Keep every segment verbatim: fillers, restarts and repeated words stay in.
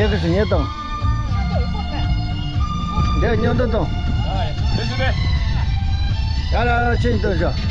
དེ་གི་ཞིག་ཉེ་དང་། འདི་སྙོན་དུ་དང་། ཡ་ལ་ལ་ཆེན་དུ་བཞག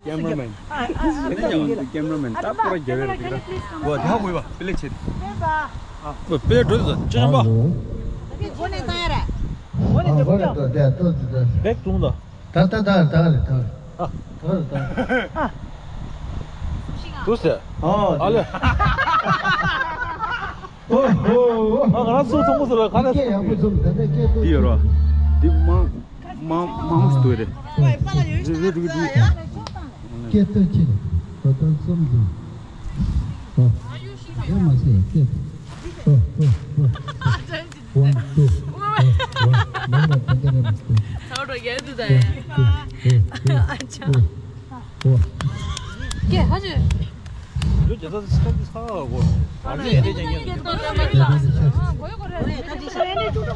Cameraman. Cameraman. ད་པར་རྒྱབ་ཡོད་རེད། ཝ་ད་ཧ་གོ་ཡོད་པ། པེ་ལེ་ཆེ། པེ་ལེ་འགྲོ་དུས་ཅི་ཅང་པ། བེག་ཏུང་ད། ད་ད་ད་ད་རེད་ད། ཨ། ད་རེད་ད། ཏུ་སེ། ཨོ། ཨ་ལེ། ཨོ་ཧོ། ཨ་ང་རང་ཚོ་ཚོང་པ་ཚོ་ལ་ག་ནས། སྐད་ཡག་པོ་ཚོམ་ད་ལྟ་སྐད་འདི་ཡོད་རོ། འདི་མང་མང་མང་སུ་འདུག་རེད། རེད་རེད་རེད་རེད། སྐད་ཏོ་ཆེ་རེད། ད་ལྟ་གསུམ་འདུག་ཨོ། དེ་མ་ཟད་སྐད་ཏོ། ཨོ་ཨོ་ཨོ། One, two. ཨོ་ཨོ། མང་ལ་ད་ལྟ་རེད་མ་སྐད། ཚ་བ་འགྲོ་རྒྱལ་དུ་ད་ཡ། ཨོ་ཨོ་ཨོ། ཨོ། ཀྱེ་ཧ་ཅི། ཡོད་ཀྱི་ད་སྐད་ཏོ་ས་གོ། ཨ་ནི་ཡེ་ཀྱེ་ཀྱེ་ཀྱེ། ཨ་གོ་ཡོད་གོ་རེད།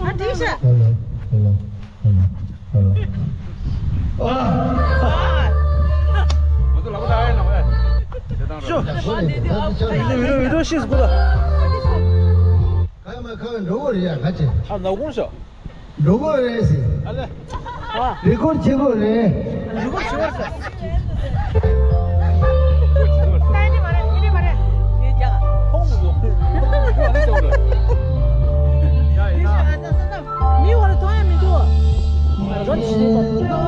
ཨ་དེ་ཤ། Hello, hello, hello, hello. ཤོ། བི་ཌིའོ་བི་ཌིའོ་ཤིས་གོ་ད། ཁ་མ་ཁ་འགྲོ་གོ་རེད་ཡ་ཁ་ཆེ། ཨ་ནག་ཁུང་ཤོ། འགྲོ་གོ་རེད་ཟེར། ཨ་ལེ། རི་ཀོར་བྱེད་དགོས་རེད། རི་ཀོར་བྱེད་དགོས་རེད། ཏན་ཏན་མ་རེད། ཏན་ཏན་མ་རེད། ངས་ཀྱང་མཐོང་མི་འདུག་མི་བར་མཐོང་ཡ་མི་འདུག་རོ་ཆི་ནས་ད།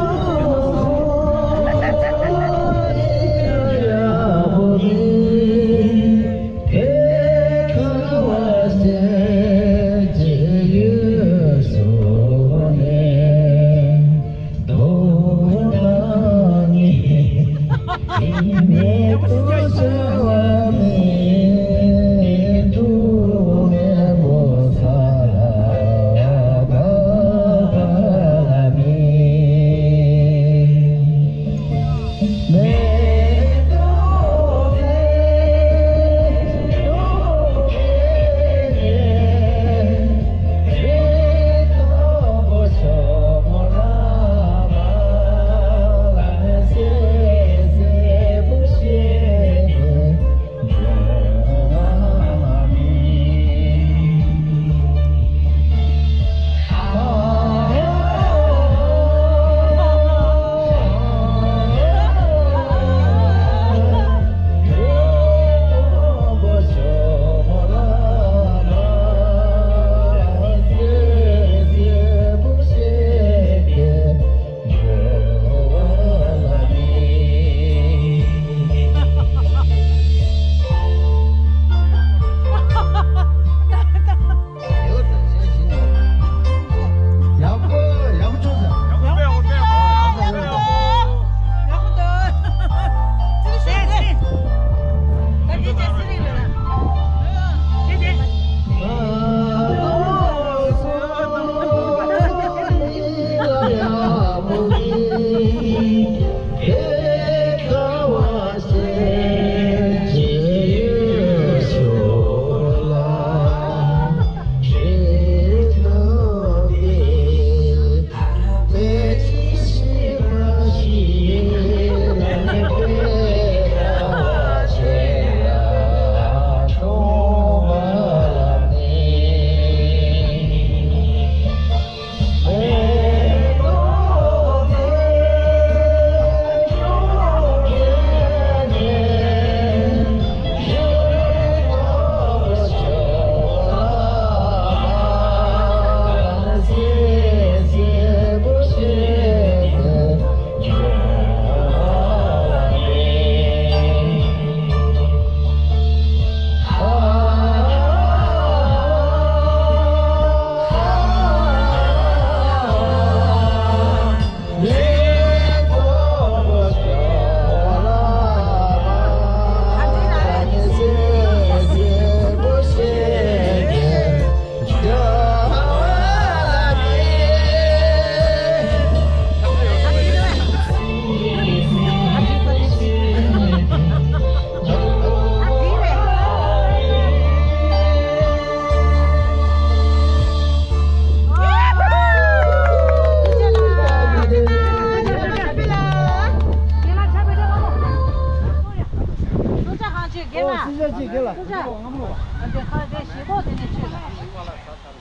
ཨོ། སུ་ཇ་ཅི་གེ་ལ། སུ་ཇ།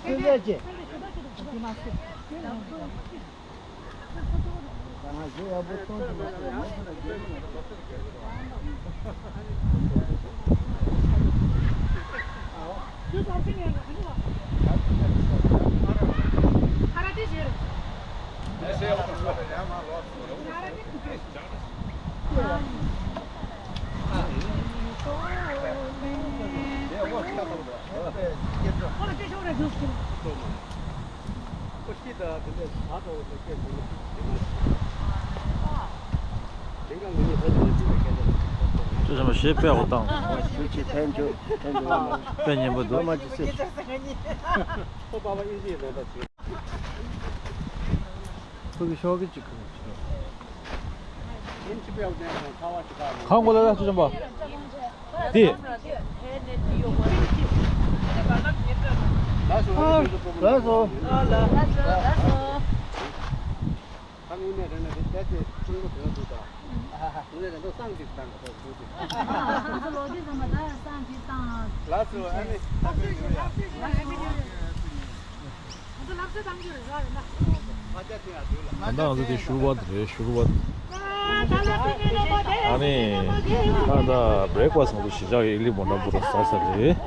སུ་ཇ་ཅི། ཅོ་ཅོ་མ་ཞེས་དཔེ་འོ་བཏང་། དཔེ་སྙན་པོ་འདུག། ཁོ་གི་ཤོག་གི་ཅིག་ཁུར་ཅིག་ཁང་གོ་ལ་ལ་ཅོ་ཅོ་མ། དེ། ལགས་སོ། ལགས་སོ། ལགས་སོ། ལགས་སོ། ད་དངོས་གནས་རེད་ན་དེ་ལྟ་དེ་ཆུང་མོ་དོན་འདུག་ད། དངོས་གནས་རེད་འདུག་སང་ཅིག་བཏང་ག་ད་ཟུར་ཅིག་ང་ཚོ་ལོ་རྒྱུས་ཚང་མ་ད་སང་ཅིག་བཏང་། ལགས་སོ། ཨ་ནི། ང་ཚོ་ལབ་ས་བཏང་རྒྱུ་རེད་ར་རེད་ན། ད་ང་ཚོ་དེ་ཤུར་བ་དེ་རེད། ཤུར་བ་དེ། ཨ་ནི། ད་ད་བྷི་རེག་ཕ་སི་ང་ཚོ་གཞིས་ཆགས་ཀྱི་ཨི་ལི་བོ་ན་བུ་ར་ཟ་ས་རེད།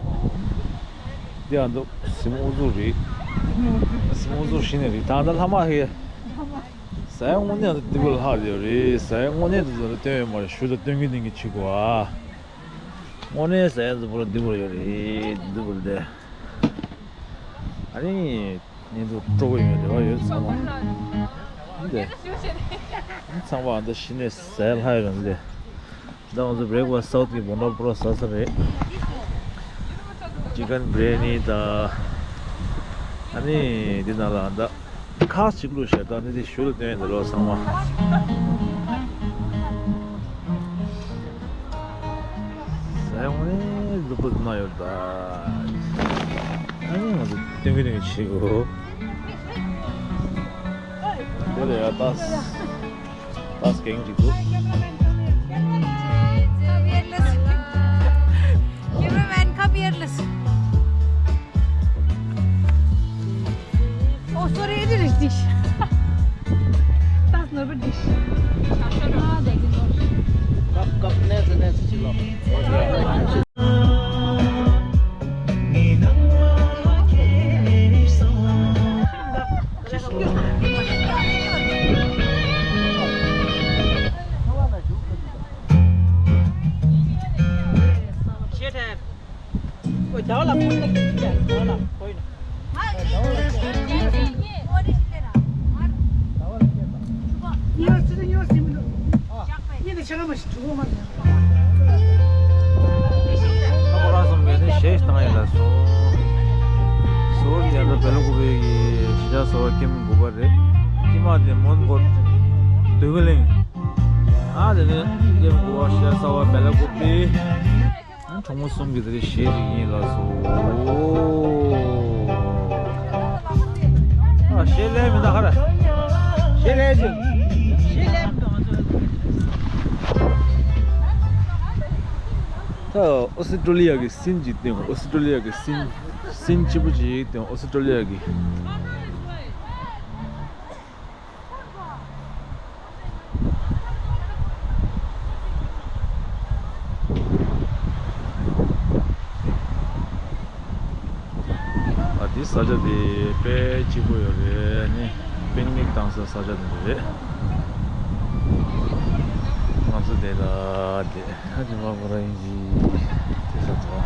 འདི་ཨ་འདུག་སིམ་འུ་ཚུགས་རེད། སིམ་འུ་ཚུགས་ཤི་ནས་རེད། ད་ད་ལྷ་མ་ཧེ། ཟ་ཡ་དངོས་གནས་ང་ཚོ་འདི་བོ་ལ་ལྷག་ཡོད་རེད། ཟ་ཡ་དངོས་གནས་དེ་ཚོ་ལ་སྟོན་ཡོད་མ་རེད། ཤུལ་ལ་སྟོན་གི་སྟོན་གི་བྱེད་དགོས་ཨ། དངོས་གནས་ཟ་ཡ་ཚོ་བོ་ལ་འདི་བོ་ཡོད་རེད། འདི་བོ་ལ་དེ། ཨ་ནི། ཉིན་དུ་སྤྲོ་གི་ཡོད་རེ་བ་ཡོད་ཚང་མ། འདི། ཚང་མ་ཨ་འདི་ཤི་ནས་ཟ་ཡ་ལྷག་ཡོད་རེད་འདི། ད་ང་ཚོ་བྷི་རེག་ཕ་སི་སའུ་ཐི་གི་བོ་ན་བུ་ར་ཟ་ས་རེད། ཅི་ཀན་བི་རི་ཡ་ནི་དང་། ཨ་ནི་འདི་ནང་ལ་ད་ཁ་ཅིག་བླུགས་བྱས་ད་ནི་འདི་ཞུ་ལ་སྟོན་ཡོད་འདི་ལོ་ཚང་མ། ཟ་ཡོང་ནས་ལུག་པ་ན་ཡོད་ད། ཨ་ནི་ང་ཚོ་སྟོན་གི་སྟོན་གི་བྱེད་དགོས། དེ་ལ་ཡ་ད། Bus gang ཅིག་འདུག། Cameraman, come here, listen. Oh, sorry, it is dish. That's not a dish. Ah, that's not. Cup, cup, next, next, ཅིག་ལ། ཁོ་རང་ཚོ་ངས་ནི་གཞས་བཏང་ཡིན་ལ་སོ། སོར་ཡང་ན་བེ་ལ་ཀུ་པེ་གི་གཞིས་ཆགས་གསར་པ་ཀེམ་དགུ་པ་རེད། ཀེམ་དེ་མོན་གྷོ་འདོད་རྒུ་གླིང་། ཨ་དེ་ནས་ཀེམ་དགུ་པ་གཞིས་ཆགས་གསར་པ་བེ་ལ་ཀུ་པེ། གྲོགས་མོ་གསུམ་གྱི་དེ་རིང་གཞས་ཅིག་ཡིན་ལ་སོ། ཨ་གཞས་ལེན་མི་འདུག་ཧ་ར། གཞས་ལེན་ཅིག་གཞས་ལེན་མི་འདུག་ང་ཚོ། ད་ཨོ་སི་ཀྲོ་ལི་ཡ་གི་སིན་ཅིག་སྟོན། ཨོ་སི་ཀྲོ་ལི་ཡ་གི་སིན། སིན་ཆེན་པོ་ཅིག་སྟོན། ཨོ་སི་ཀྲོ་ལི་ཡ་གི། ཨ་འདི་ས་ཆ་འདི་དཔེ་སྐྱིད་པོ་ཡོད་རེད། ནི་པིག་ནིག་བཏང་ས་ས་ཆ་འདི་རེད། ང་ཚོ་འདི་ལ་འདི་ཧ་ཅི་མ་གོ་ར་ཡིན་གྱི་དེ་ས་ཚོ།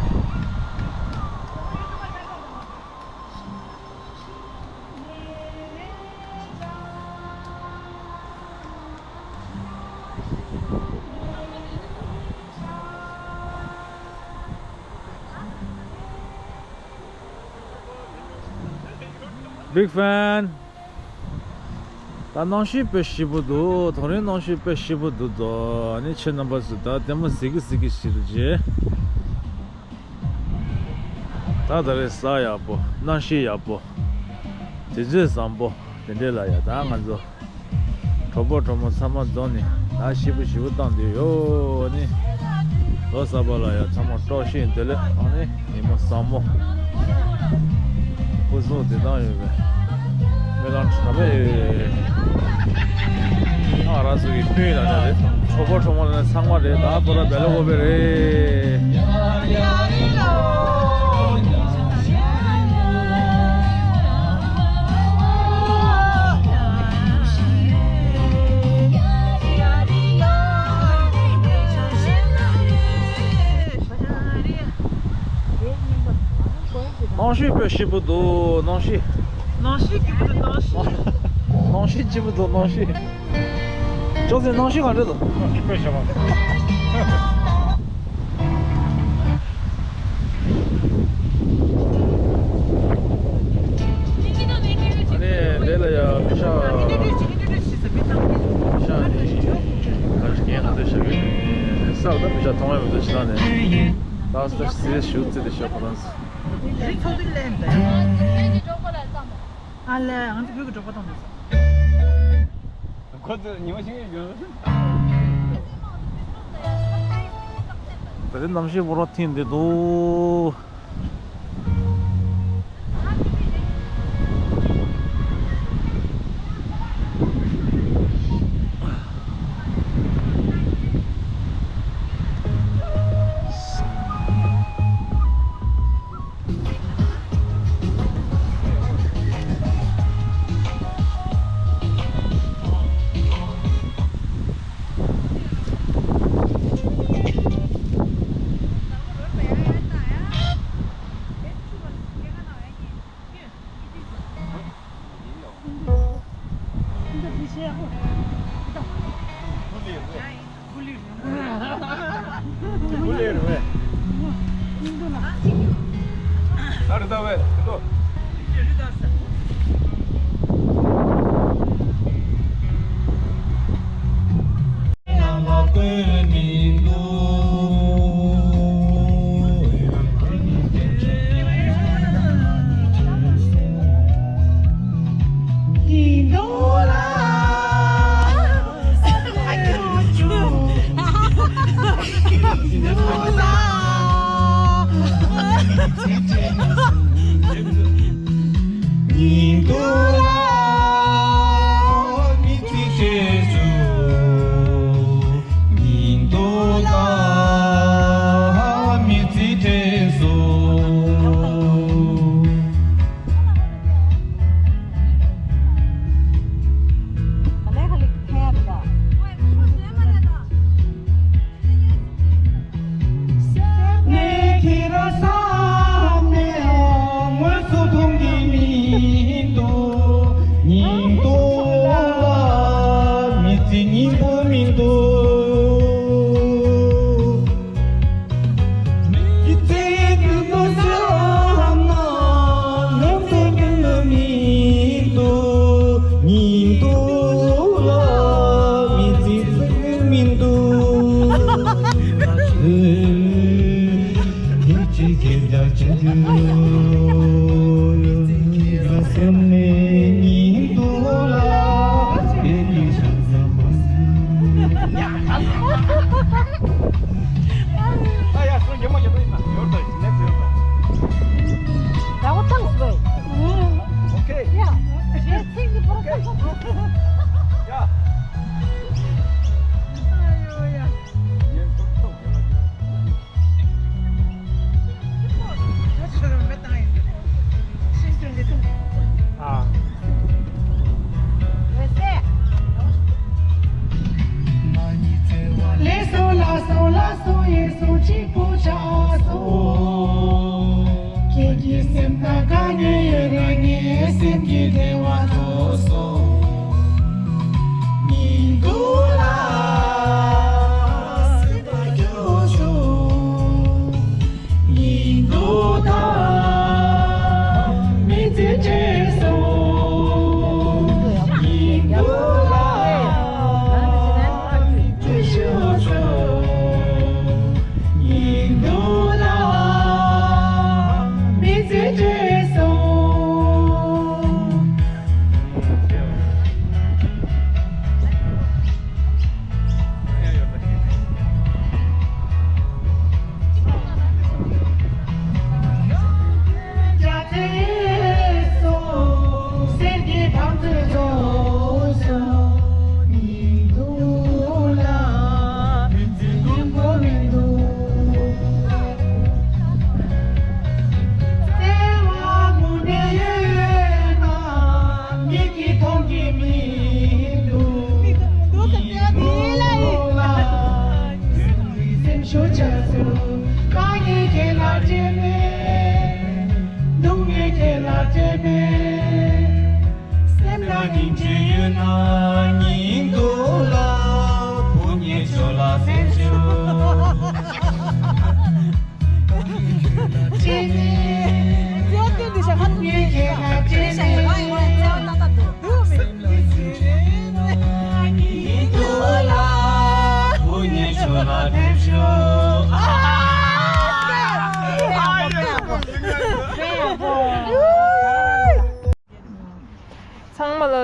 Big fan. ད་གནམ་གཤིས་དཔེ་ཞིབ་པོ་འདུག། དེ་རིང་གནམ་གཤིས་དཔེ་ཞིབ་པོ་འདུག་དོ། ཨ་ནི་ཁྱེད་རྣམ་པ་ཚོ་ད་ལྟད་མོ་གཟིགས་ཀྱི་གཟིགས་ཀྱི་ཞིག་རེད་ཅེ། ད་ད་རེས་ས་ཡག་པོ། གནམ་གཤིས་ཡག་པོ། དུས་ཚོད་བཟང་པོ་དེ་འདྲས་ལ་ཡ། ད་ང་ཚོ་གྲོགས་པོ་གྲོགས་མོ་ཚང་མ་འཛོམས་ནས་ད་ཞིབ་པོ་ཞིབ་པོ་བཏང་བསྡད་ཡོད་ནི། ལོ་གསར་པ་ལ་ཡང་ཚང་མ་བཀྲ་ཤིས་བདེ་ལེགས། ཨ་ནི་ཉི་མ་བཟང་མོ། སྐུ་གཟུགས་བདེ་ཐང་ཡོད་པའི་སྨོན་ལམ་གྲངས་མེད་ཡོད། ང་རང་ཚོ་གི་སྤུན་ལ་ནི་རེད། གྲོགས་པོ་གྲོགས་མོ་ལ་ནི་ཚང་མ་རེད། ད་པོ་ར་བེ་ལ་གོ་བེ་རེད། གནམ་གཤིས་དཔེ་སྐྱིད་པོ་འདུག། གནམ་གཤིས། གནམ་གཤིས་སྐྱིད་པོ་འདུག། གནམ་གཤིས། གནམ་གཤིས་སྐྱིད་པོ་འདུག། གནམ་གཤིས། ཅོག་ཙེ་གནམ་གཤིས་ག་འདྲ་འདུག། གནམ་གཤིས་དཔེ་ཞེ་པོ། ཨ་ནི་འདི་ལ་ཡ་མི་ཤ། མི་ཤ་ནི་ག་རེ་རྒན་ག་ཚོད་བཞག་གི་ཡོད་ནི་ས་ལ་མི་ཤ་མཐོང་ཡ་མི་འདུག་ཕྱི་ནང་ནས། ད་ས་སི་ཞུ་ཙི་དེ་ཤོག་ཁོ་རང་ཚོ། རི་ཚོགས་དུས་ལེན་པས། ཨ་ལས་ང་ཚོ་བོད་ཀྱི་འབྲོག་པ་དང་འདྲ་སོང་། ཁོ་ཚོ་ཉི་མ་ཤིང་ཡོད། ད་རེས་གནམ་གཤིས་པོ་རོ་ཐིང་འདི་འདུག།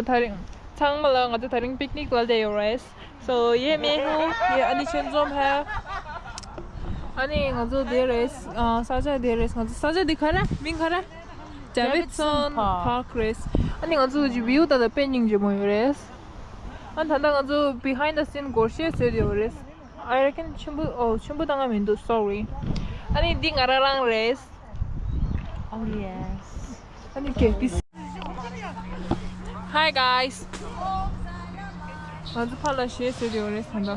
དེ་རིང་ཚང་མ་ལ་ང་ཚོ་དེ་རིང་པིག་ནིག་ལ་བསྡད་ཡོད་རེད། So yeah, me who? Yeah, ཨ་ནི་ཆེན་འཛོམས་ཧ། ཨ་ནི་ང་ཚོ་དེ་རེད། ཨ་ས་ཆ་དེ་རེད། ང་ཚོ་ས་ཆ་དེ་ག་རེ་མིང་ག་རེ། Davidson Park རེད། ཨ་ནི་ང་ཚོ་ཀྱི་བིའུ་ད་ལྟ་དཔེ་སྙིང་རྗེ་མོ་ཡོད་རེད། ཨ་ད་ལྟ་ང་ཚོ་behind the scene སྒོར་གཞས་བཟོས་ཡོད་རེད། I reckon ཆེན་པོ། ཨོ་ཆེན་པོ་བཏང་ག་མི་འདུག Sorry. ཨ་ནི་འདི་ང་རང་རང་རེད། Oh yes. ཨ་ནི་གེ་པི་སི། Hi guys. ང་ཚོ་ཕར་ལ་གཞས་བཟོས་ཡོད་རེད་ད་ལྟ།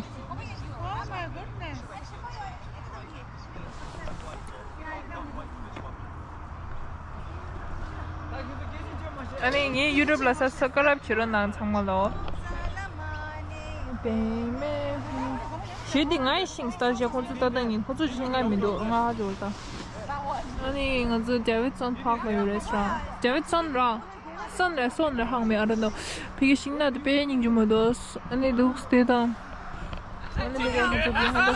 ཨ་ནི་ངའི་YouTube ལ་ས་སབ་སི་ཀ་རབ་བྱེད་རོགས་གནང་ཚང་མ་ལོ། གཞས་འདི་ངའི་ཤིང་སྟར་བྱས། ཁོང་ཚོ་ལྟ་ད་ཡིན། ཁོང་ཚོ་ཤིང་ང་མི་འདུག་ང་ཧ་ཅོ་ད། ཨ་ནི་ང་ཚོ་Davidson Park ལ་ཡོད་རེད་ས། Davidson ར། སོན་རེད་སོན་རེད་ཧང་མེད་ཨ་ར་ནོ། ཕ་གི་ཤིང་ནགས་དེ་དཔེ་སྙིང་རྗེ་མོ་འདུག་ཨ་ནི་ལུགས་དེ་དང་། ཨ་ནི་ཕ་གི་ཧང་ཚོ་དེ་ཧང་ད།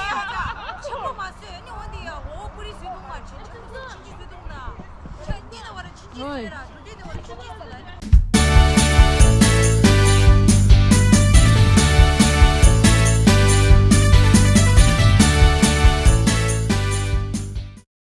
ཆེན་པོ་མ་བཟོས། ཨ་ནི་འོ་འདི་ཡ་འོ་པུ་རི་བཟོས་འདུག་མ་བྱེད། ཆེན་པོ་ཆིན་ཆི་བཟོས་འདུག་ན། ཁྱོད་གཉིས་ན་བ་ར་ཆིན་ཆི་བཟོས་ར། དུ་དེ་ནི་བ་ར་ཆིན་ཆི་བཟོས་ལ།